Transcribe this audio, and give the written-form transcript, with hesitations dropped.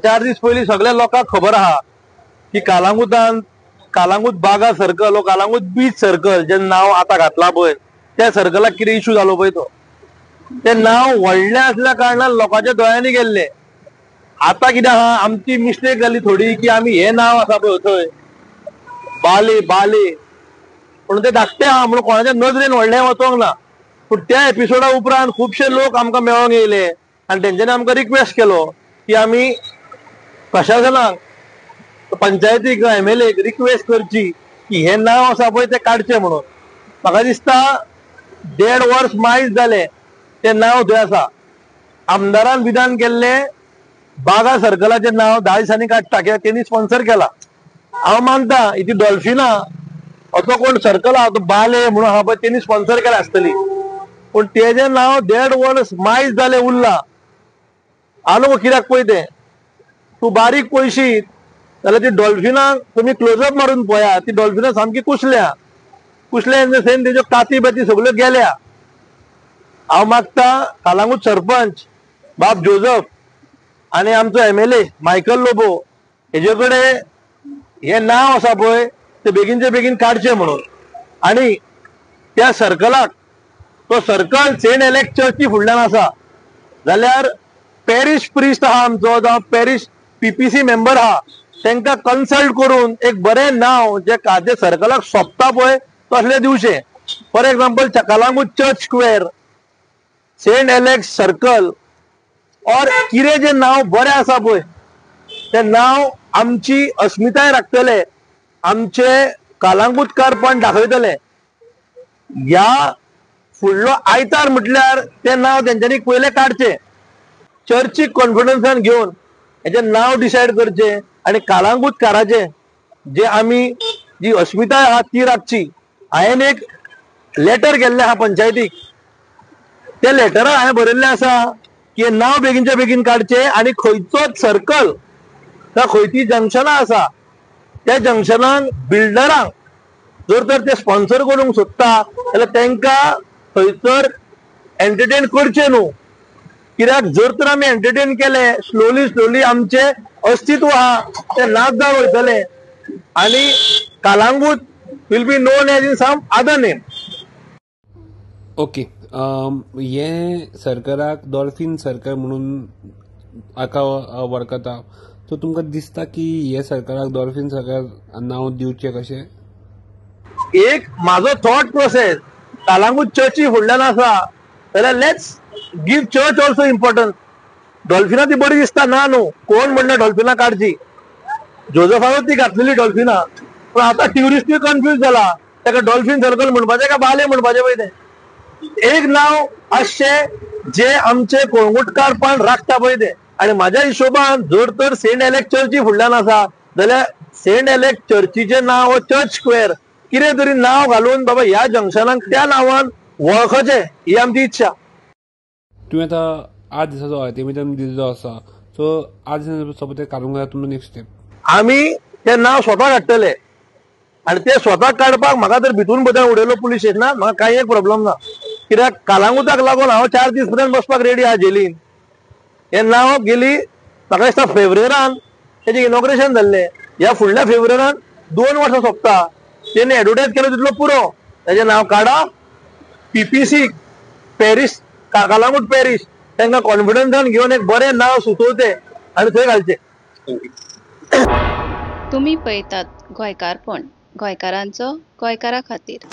4 दीस पयलीं सगळ्या लोकांक खबर आहा की कालांगुटान कालांगूट बागा सर्कल वो कालांगूट बीच सर्कल जे नाव आतां घातला पळय त्या सर्कलाक कितें इशू जालो पळय तो, ते नाव व्हडलें आसल्या कारणान लोकांच्या दोळ्यांनी गेल्ले. आतां कितें आहा, आमची मिस्टेक जाली थोडी की आमी हें नाव आसा पळय थंय बाले बाले पूण ते धाकटे आहा म्हणून कोणाच्या नदरेन व्हडलें वचोंक ना. पूण त्या एपिसोडा उपरांत खुबशे लोक आमकां मेळोंक येयले आनी तेंच्यांनी आमकां रिक्वेस्ट केलो की आमी प्रशासनाक, पंचायतीक, एमएलएक रिक्वेस्ट करची की हें नांव आसा पळय तें काडचें म्हणून. म्हाका दिसता 1.5 वर्स मायज जालें तें नांव थंय आसा. आमदारान विधान केल्लें बागा सर्कलाचें नांव 10 दिसांनी काडटा कित्याक तेणी स्पॉन्सर केला. हांव मानता इती डॉल्फिना असो कोण सर्कल आहा तो बाले म्हणून आहा पळय तेणी स्पॉन्सर केला आसतली, पूण तेजें नांव 1.5 वर्स मायज जालें उरलां. आलो कित्याक पळय तें तूं बारीक पळयशीत जाल्यार ती डॉल्फिनाक तुमी क्लोजअप मारून पळया, ती डॉल्फिनां सामकी कुसल्या कुसल्या इन the sense तेज्यो काती बाती सगल्यो गेल्या. हांव मागता कालांगूट सरपंच बाब जोजफ आनी आमचो एमएलए मायकल लोबो हेजे कडेन हें नांव आसा पळय तें बेगीनचे बेगीन काडचें म्हणून. आनी त्या सर्कलाक, तो सर्कल सेंट एलेक्स चर्ची फुडल्यान आसा जाल्यार पॅरीश प्रिस्ट आहा आमचो जावं पॅरीश पीपीसी मेंबर आहा तांकां कन्सल्ट करून एक बरें नांव जे जे सर्कलाक सोबता पळय तसलें दिवचें. For example Calangute church square, Saint Alex circle or कितें जें नांव बरें आसा पळय तें नांव आमची अस्मिताय राखतले, आमचे कालांगूटकारपण दाखयतले. ह्या फुडलो आयतार म्हटल्यार तें नांव तेंच्यांनी पयलें काडचें, चर्चीक कॉन्फिडन्सान घेवन हेजें नांव डिसायड करचें आनी कालांगूटकाराचें जे आमी जी अस्मिताय आहा ती राखची. हांवें एक लेटर केल्लें आहा पंचायतीक, त्या लेटरान हांवें बरयल्लें आसा की नांव बेगीनच्या बेगीन काडचें आनी खंयचोच सर्कल खंयची जंक्शनां आसा त्या जंक्शनाक बिल्डरांक जर तर ते स्पॉन्सर करूंक सोदता जाल्यार तांकां थंयसर एंटरटेन करचें न्हू. कित्याक जर तर आमी एंटरटेन केले स्लोली स्लोली आमचें अस्तित्व आहा तें नाच जावन वयतलें आनी Calangute will be known as in some other name. Okay, हें सरकाराक डॉल्फीन सरकार म्हणून हाका वळखता, सो तुमकां दिसता की हे सरकाराक डॉल्फीन सरकार नांव दिवचें कशें? एक म्हाजो थॉट प्रोसेस, कालांगूट चर्ची फुडल्यान आसा जाल्यार let's give church also importance. डॉल्फिनां ती बरी दिसता ना न्हू, कोण म्हणना डॉल्फिनां काडची, जोजफानूच ती घातलेली डॉल्फिनां, पूण आतां ट्युरिस्टूय कन्फ्यूज जाला ताका डॉल्फीन सर्कल म्हणपाचें काय बाले म्हणपाचें पळय तें. एक नांव आसचें जे आमचे कोळंगूटकारपण राखता पळय तें. आनी म्हाज्या हिशोबान जर तर सेंट एलेक्स चर्ची फुडल्यान आसा जाल्यार सेंट एलेक्स चर्चीचें नांव चर्च स्क्वेअर कितें तरी नांव घालून बाबा ह्या जंक्शनाक त्या नांवान वळखचें ही आमची इच्छा. तुवें आतां 8 दिसाचो अल्टिमेटम दिल्लो आसा, सो 8 दिसांनी सपोज ते काडूंक जाय तुमचो नेक्स्ट स्टेप? आमी तें नांव स्वता काडटले आनी ते स्वता काडपाक म्हाका जर भितून बदल उडयलो पुलीस स्टेशनार म्हाका कांय एक प्रॉब्लम ना, कित्याक कालांगुटाक लागून हांव 4 दीस पर्यंत बसपाक रेडी आहा जेलीन. हें नांव गेली म्हाका दिसता फेब्रेरान तेजें इनॉग्रेशन जाल्लें, ह्या फुडल्या फेब्रेरान 2 वर्सां सोंपता. तेणी एडवर्टायज केलो तितलो पुरो, तेजें नांव काडा, पीपीसी पॅरीस कालांगूट पॅरीस तांकां कॉन्फिडन्सान घेवन एक बरें नांव सुचोवचें आनी थंय घालचें. तुमी पळयतात गोंयकारपण, गोंयकारांचो गोंयकारा खातीर.